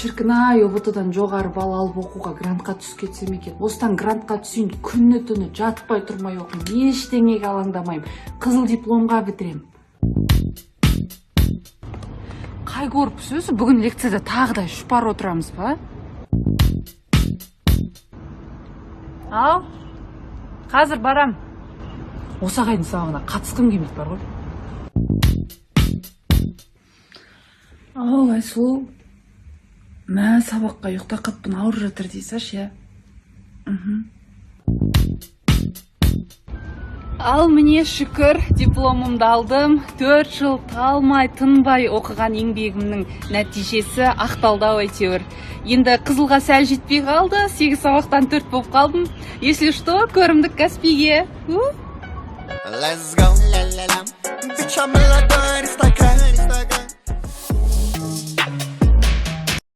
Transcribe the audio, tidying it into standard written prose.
Шіркін ай, ҰБТ дан жоғары балл алып, оқуға грантқа түсіп кетсем екен. Осыдан грантқа түсейін, күні түні жатпай тұрмай оқимын, ештеңеге алаңдамаймын, қызыл дипломға бітіремін. Қай корпус өзі? Бүгін лекцияда тағы да үш пар отырамыз ба? Ал қазір барам. Осы ағайдың сабағына қатысқым келмейді бар ғой. Ау, Айсұлу, мә, сабаққа ұйықтап қалыппын, ауырып жатыр дей салшы, иә. Ал міне, шүкір, дипломымды алдым. 4 жыл талмай тынбай оқыған еңбегімнің нәтижесі ақталды ау әйтеуір. Енді қызылға сәл жетпей қалды, сегіз сабақтан төрт болып қалдым. Если что, көрімдік Каспиге. У. Let's go. Bitch, I'm молодой аристократ.